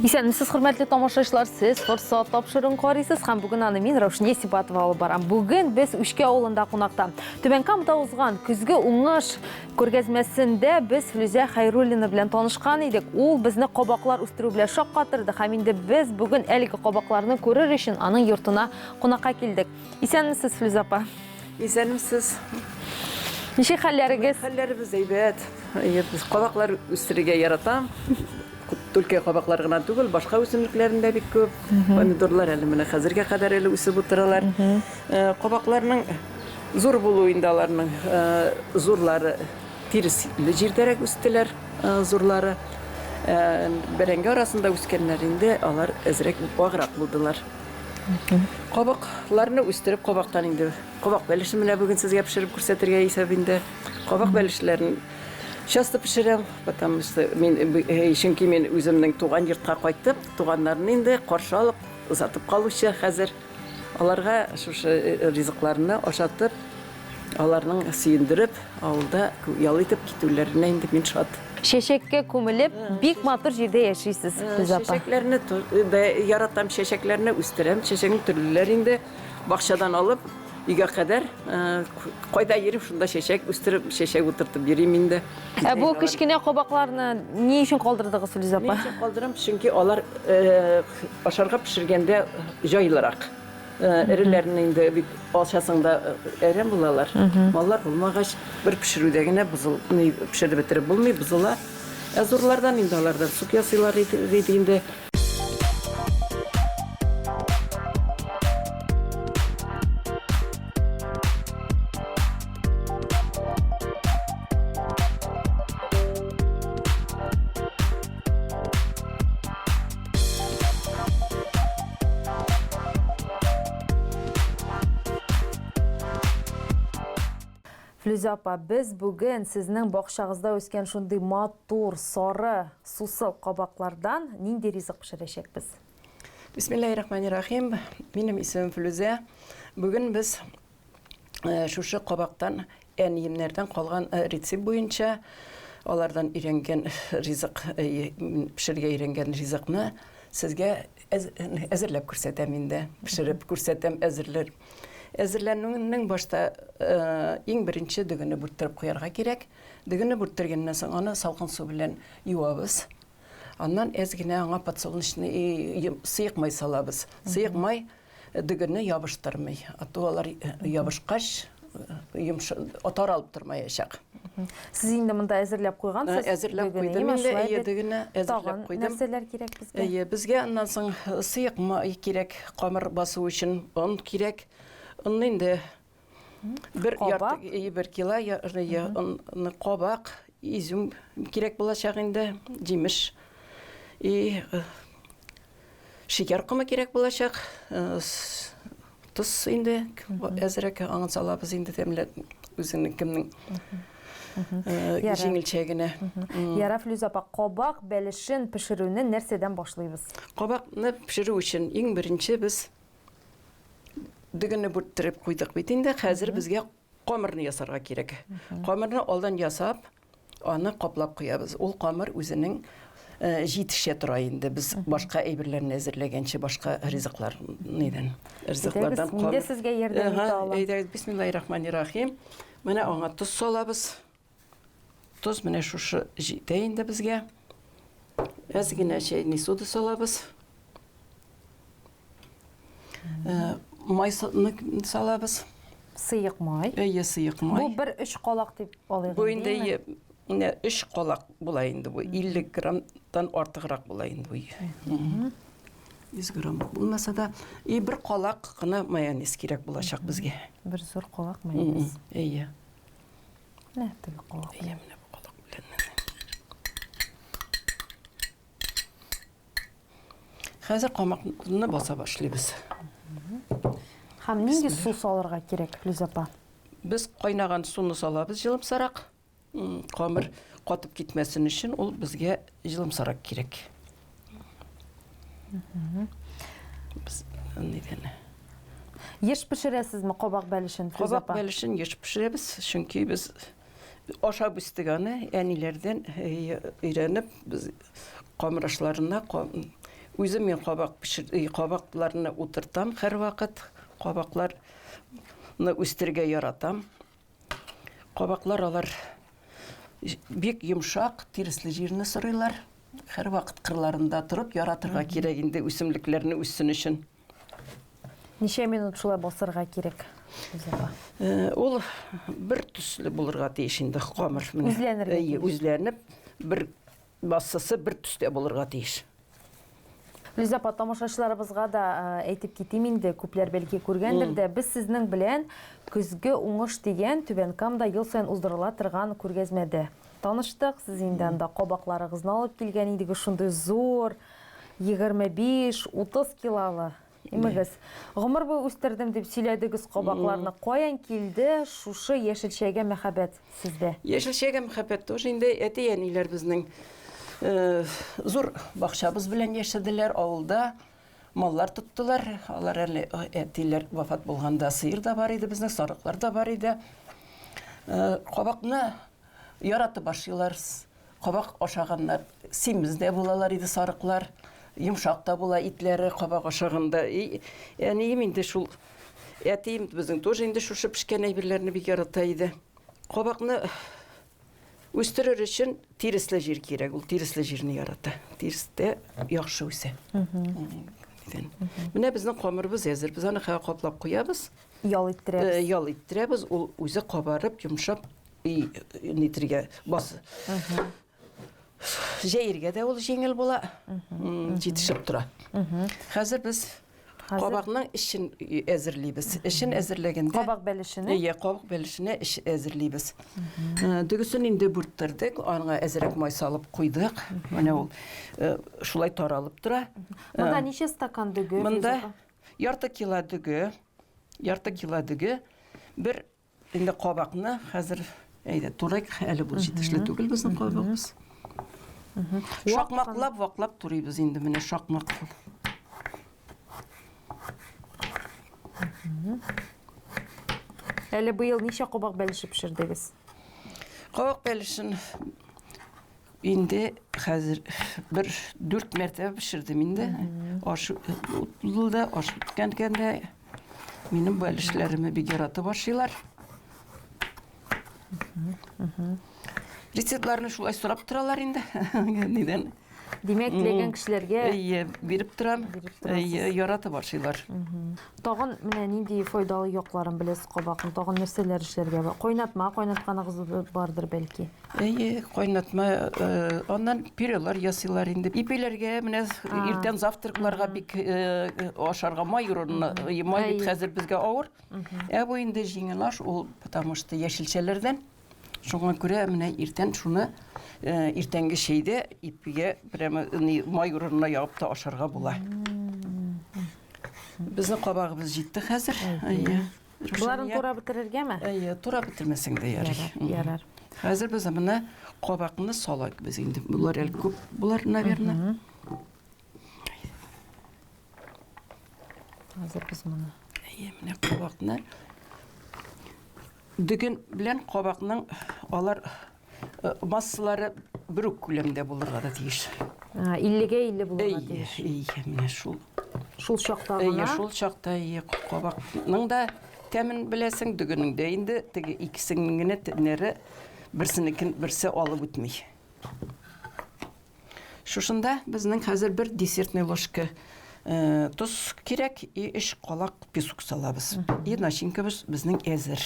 Исәнмесез, хөрмәтле тамашачылар, сез Форсат тапшыруын карыйсыз һәм бүген аны мин Раушния Сибатова алып барам. Бүген без Үчкә авылында кунакта. Түбән Камада узган көзге уңыш күргәзмәсендә без Флүзә Хәйруллина белән танышкан идек. Ул безне кабаклар үстерү белән шаккатырды һәм инде без бүген әлеге кабакларны күрер өчен аның йортына кунакка килдек. Исәнмесез, Флүзә апа. Исәнмесез. Ничек хәлләрегез? Хәлләребез әйбәт. Без кабаклар үстерергә яратам. Түлке кабаклар гына түгел, башка үсемлекләрен дә бик күп. Помидорлар әле менә хәзергә кадәр әле үсеп утыралар. Кабакларның зур булуы инде аларның зурлары тиресле җирдәрәк үстеләр, зурлары. Бәрәңге арасында үскәннәр инде алар әзрәк ваграк булдылар. Кабакларны үстереп, кабактан инде кабак бәлеше менә бүген сезгә пешереп күрсәтергә исәп инде. Кабак бәлешләрен Часто пешерәм, потому что мин, чөнки мин үземнең туган йортка кайтып, туганнарны инде каршы алып, озатып калучы хәзер. Аларга шушы ризыкларны ашатып, аларның сөендереп, авылда ял итеп китүләренә инде мин шат. Чәчәккә күмелеп, бик матур җирдә яшисез, Флүзә апа. Чәчәкләрне дә яратам, чәчәкләрне үстерәм. Чәчәкнең төрлеләре инде бакчадан алып, Өйгә кадәр кайда йөрим, шунда чәчәк үстереп, чәчәк утыртып йөрим инде. Ә бу кечкенә кабакларны ни өчен калдырдыгыз, Флүзә апа? Ни өчен калдырам? Чөнки алар ашарга пешергәндә җайлырак. Эреләрен инде бик алчасың да әрәм булалар. Маллар булмагач, бер пешерүдә генә бозыл, пешереп бетереп булмый, бозыла. Ә зурлардан инде алардан суп ясыйлар иде инде. Флүзә апа, без бүген сезнең бакчагызда үскән шундый матур, сары, сусыл кабаклардан нинди ризык пешерәчәкбез? Бисмиллаһир-рахманир-рахим. Минем исемем Флүзә. Бүген без э, шушы кабактан әниемнәрдән калган э, рецепт буенча алардан өйрәнгән ризык, э, пешерергә өйрәнгән ризыкны сезгә әзерләп күрсәтәм инде. Пешереп күрсәтәм, әзерләр. Әзерләнүнең башта иң беренче дөгене бүрттереп куярга кирәк. Дөгене бүрттергәннән соң аны салкын су белән юабыз. Аннан әз генә аңа подсолнечный сыек май салабыз. Сыек май дөгене ябыштырмый. А то алар ябышкач, таралып тормаячак. Сез инде монда әзерләп куйгансыз. Әзерләп куйдым инде, әйе, дөгене әзерләп куйдым. Нәрсәләр кирәк безгә? Әйе, безгә аннан соң сыек май кирәк, камыр басу өчен он кирәк. Онны инде бер ярты, әйе, бер кило онны, кабак, изюм кирәк булачак инде, җимеш. И шикәр комы кирәк булачак. Тоз инде әзрәк аңын салабыз инде тәмле үзеңнең кемнең җиңелчә генә. Яра, Флүзә апа, кабак бәлешен пешерүне нәрсәдән башлыйбыз? Кабакны пешерү өчен иң беренче без дөгене бүрттереп куйдык бит инде. Хәзер безгә камырны ясарга кирәк. Камырны алдан ясап, Аны каплап куябыз. Ул камыр үзенең э, җитешә тора инде. Без башка әйберләрне әзерләгәнче, башка ризыклар нидән? Ризыклардан камыр. Мин дә сезгә ярдәм итә алам. Әйдәгез, бисмиллаһир-рахманир-рахим. Менә аңа тоз салабыз. Тоз менә шушы җитә инде безгә. Әз генә чәйни сода салабыз. Э, май салабыз. Сыек май. Әйе, сыек май. Бу бер өч калак дип алыйк. Бу инде менә өч калак була инде бу. 50 граммдан артыграк була инде бу. 100 грамм булмаса да, и бер калак кына майонез кирәк булачак безгә. Бер зур калак майонез. Әйе. Менә теге калак. Әйе, менә бу калак белән. Хәзер камакны баса башлыйбыз. Һәм нинди су салырга кирәк, Флүзә апа? Без кайнаган суны салабыз җылымсарак. Камыр катып китмәсен өчен ул безгә җылымсарак кирәк. Без нидән? Еш пешерәсезме кабак бәлешен, Флүзә апа? Кабак бәлешен еш пешерәбез, чөнки без Ашап үстек аны, әниләрдән өйрәнеп, без камыр ашларына Үзем мин кабак пешер, кабакларны утыртам һәрвакыт. Кабакларны үстерергә яратам. Кабаклар алар бик йомшак, тиресле җирне сорыйлар. Һәрвакыт кырларында торып яратырга кирәк инде үсемлекләрне үссен өчен. Ничә минут шулай басырга кирәк? Э, ул бер төсле булырга тиеш инде камыр. Үзләнергә тиеш. Үзләнеп, бер массасы бер төстә булырга тиеш. Лиза апа, тамашачыларыбызга да э, әйтеп китим инде, күпләр бәлки күргәндер дә, без сезнең белән Көзге уңыш дигән Түбән Камда ел саен уздырыла торган күргәзмәдә таныштык. Сез инде анда кабакларыгызны алып килгән идегез, шундый зур, 25-30 килолы. Имегез. Гомер буе үстердем дип сөйләдегез кабакларны. Каян килде шушы яшелчәгә мәхәббәт сездә? Яшелчәгә мәхәббәт тоже инде әти-әниләр безнең э, зур бакчабыз белән яшәделәр авылда. Маллар тоттылар. Алар әле э, әтиләр вафат булганда сыер да бар иде безнең, сарыклар да бар иде. Э, кабакны яратып ашыйлар. Кабак ашаганнар симез дә булалар иде сарыклар. Йомшак та була итләре кабак ашаганда. И, әнием инде шул әтием безнең тоже инде шушы пешкән әйберләрне бик ярата иде. Кабакны үстерер өчен тиресле җир кирәк. Ул тиресле җирне ярата. Тирестә яхшы үсә. Менә безнең камырыбыз әзер. Без аны хәзер каплап куябыз. Ял иттерәбез. Э, ял иттерәбез. Ул үзе кабарып, йомшап и нитергә бас. Җәергә дә ул җиңел була. Җитешеп тора. Хәзер без кабакның эчен әзерлибез. Эчен әзерләгәндә кабак бәлешенә? Әйе, кабак бәлешенә эч әзерлибез. Дөгесен инде бүрттердек, аңа әзрәк май салып куйдык. Менә ул шулай таралып тора. Монда ничә стакан дөге? Монда ярты кило дөге, ярты кило дөге, бер Инде кабакны хәзер әйдә турыйк, әле бу җитешле түгел безнең кабагыбыз. Шакмаклап, ваклап турыйбыз инде менә шакмак. Әле быел ничә кабак бәлеше пешердегез? Кабак бәлешен Инде хәзер бер дүрт мәртәбә пешердем инде. Аш булды, аш үткәнгәндә минем бәлешләремне бик яратып ашыйлар. Рецептларны шулай сорап торалар инде. Нидән? Димәк, теләгән кешеләргә Әйе, биреп торам. Әйе, яратып ашыйлар. Тагын менә нинди файдалы якларын беләсез кабакның? Тагын нәрсәләр эшләргә була? Кайнатма кайнатканыгыз бардыр бәлки? Әйе, кайнатма, э, аннан пюрелар ясыйлар инде. Ипиләргә менә иртән завтракларга бик э, ашарга май урынына, э, май бит хәзер безгә авыр. Ә бу инде җиңел аш, ул потому что яшелчәләрдән. Шуңа күрә менә иртән шуны иртәнге чәйдә ипигә прямо май урынына ягып та ашарга була. Безнең кабагыбыз җитте хәзер. Әйе. Боларын турап бетерергәме? Әйе, турап бетермәсәң дә ярый. Ярар. Хәзер без менә кабакны салыйк без инде. Болар әле күп булар, наверное. Хәзер без моны. Әйе, менә кабакны Дөген белән кабакның алар э, массалары бер үк күләмдә булырга да тиеш. 50-гә 50 булырга тиеш. Әйе, менә шул. Шул чакта гына. Әйе, шул чакта әйе, кабакның да тәмен беләсең, дөгенең дә инде теге икесенең генә тәмнәре берсенекен берсе алып үтми. Шушында безнең хәзер бер десертный ложка э, тоз кирәк и өч калак песок салабыз. И начинкабыз безнең әзер.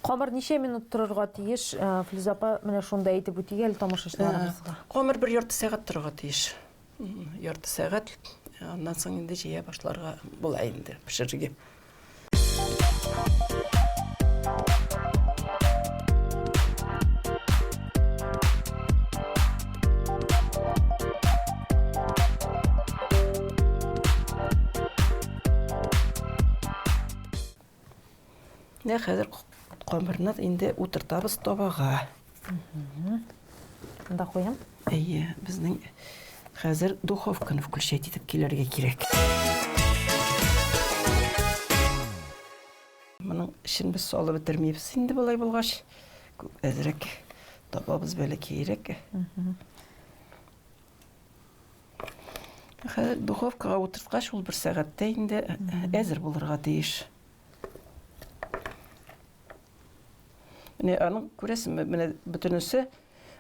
Камыр ничә минут торырга тиеш? Э, Флюза апа, менә шунда әйтеп үтик әле тамашачыларыбызга. Э, камыр бер ярты сәгать торырга тиеш. Ярты сәгать, аннан соң инде җыя башларга була инде пешерергә. Менә хәзер камырны инде утыртабыз табага. Монда куям. Әйе, безнең хәзер духовканы включать итеп килергә кирәк. Моның Эчен без салып бетермибез инде болай булгач. Күп әзрәк табабыз бәләкәйрәк. Хәзер духовкага утырткач, ул бер сәгатьтә инде әзер булырга тиеш. Менә аның күрәсеңме, менә бөтенесе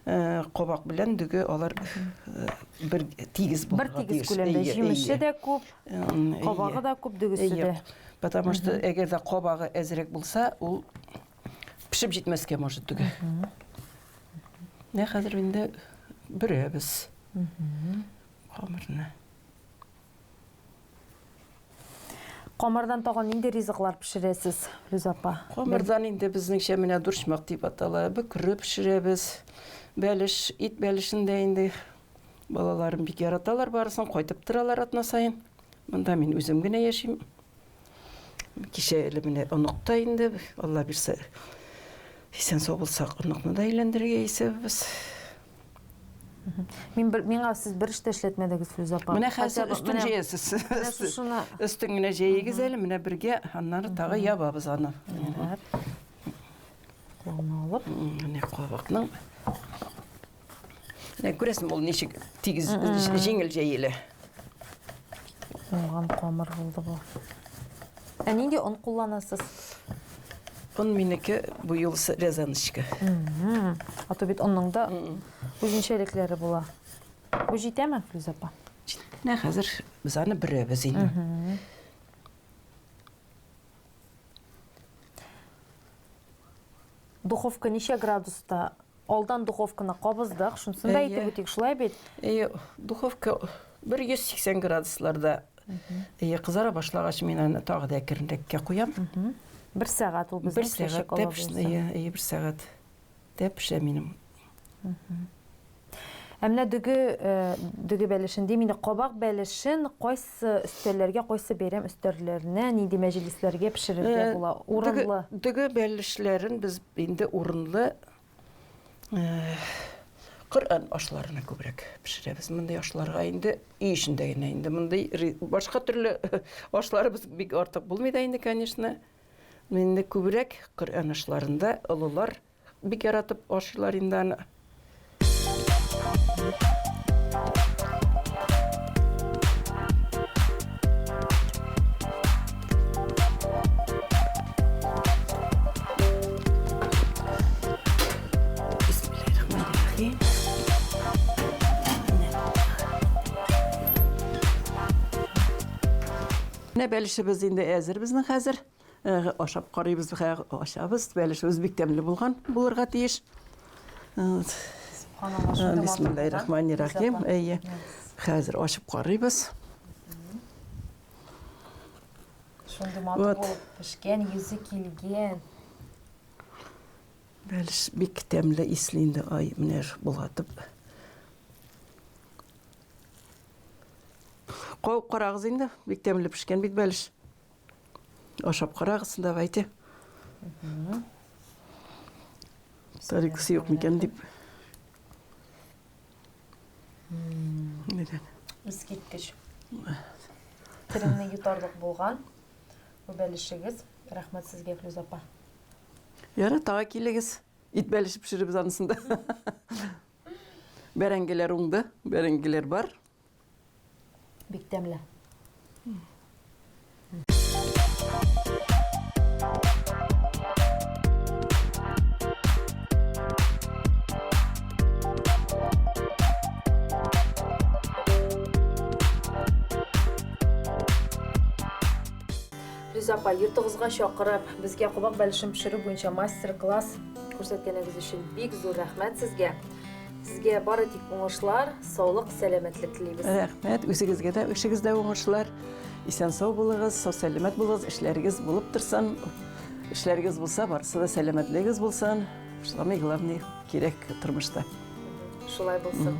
э, кабак белән дөге алар э, бер тигез булырга Бер тигез тиеш. күләмдә. Әйе, Җимеше әйе. дә күп, Әйе. кабагы да күп, дөгесе Әйе. дә. Потому что әгәр дә кабагы әзрәк булса, ул пешеп җитмәскә может дөге. Менә хәзер инде бөрәбез камырны. Камырдан тагын нинди ризыклар пешерәсез, Флүзә апа? Камырдан инде безнеңчә менә дурчмак дип атала. Бөкре пешерәбез. Бәлеш, ит бәлешен дә инде балаларым бик яраталар барысын, кайтып торалар атна саен. Монда мин үзем генә яшим. Кичә әле менә онык та инде, Алла бирсә, исән-сау булсак, оныкны да әйләндерергә исәбебез. Мин бер, миңа сез бер эш тә эшләтмәдегез, Флүзә апа. Менә хәзер өстен җәясез. Менә шушыны. Өстен генә җәегез әле, менә бергә, аннары тагы ябабыз аны. Кулыңны алып. Менә кабакның. Менә күрәсең, ул ничек тигез, җиңел җәелә. Уңган камыр булды бу. Ә нинди он кулланасыз? Он минеке бу юлысы Рязаночка. А то бит онның да үзенчәлекләре була. Бу җитәме, Флүзә апа? Менә хәзер без аны бөрәбез инде. Духовка ничә градуста? Алдан духовканы кабыздык, шунысын да әйтеп үтик, шулай бит? Әйе, духовка бер 180 градусларда. Әйе, кызара башлагач, мин аны тагы да әкренрәккә куям. Бер сәгать ул безнең Бер сәгать тә пешсен, әйе, әйе, бер сәгать тә пешә минем. Ә менә дөге, дөге бәлешен дим инде, кабак бәлешен кайсы өстәлләргә, кайсы бәйрәм өстәлләренә, нинди мәҗлесләргә пешерергә була? Урынлы. Дөге бәлешләрен без инде урынлы Коръән ашларына күбрәк пешерәбез. Мондый ашларга инде өй эчендә генә инде мондый башка төрле ашларыбыз бик артык булмый да инде, конечно. Инде күбрәк Коръән ашларында олылар бик яратып ашыйлар инде аны. Менә бәлешебез инде әзер безнең хәзер. Э, ашап карыйбыз, ашабыз. Бәлешебез бик тәмле булган булырга тиеш. Бисмиллаһир-рахманир-рахим. Әйе. Хәзер ачып карыйбыз. Шундый матур булып пешкән, йөзе килгән. Бәлеш бик тәмле исле инде, ай, менә болгатып. Кабып карагыз инде, бик тәмле пешкән бит бәлеш. Ашап карагыз, давайте. Тарелкасы юк микән дип. Нидән? Искиткеч. Телеңне йотарлык булган бу бәлешегез. Рәхмәт сезгә, Флүзә апа. Ярар, тагы килегез. Ит бәлеше пешеребез анысында. Бәрәңгеләр уңды, бәрәңгеләр бар. Бик тәмле. Флүзә апа, йортыгызга чакырып, безгә кабак бәлешен пешерү буенча мастер-класс күрсәткәнегез өчен бик зур рәхмәт сезгә. Сезгә бары тик уңышлар, саулык, сәламәтлек телибез. Рәхмәт, үзегезгә дә эшегездә уңышлар. Исән-сау булыгыз, сау-сәламәт булыгыз, эшләрегез булып торсын. Эшләрегез булса, барысы да сәламәтлегез булсын. Самый главный кирәк тормышта. Шулай булсын.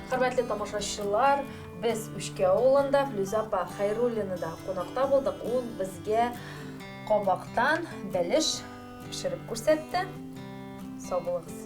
Хөрмәтле тамашачылар, без Үчкә авылында Флүзә апа Хәйруллинада кунакта булдык. Ул безгә кабактан бәлеш пешереп күрсәтте. Сау булыгыз.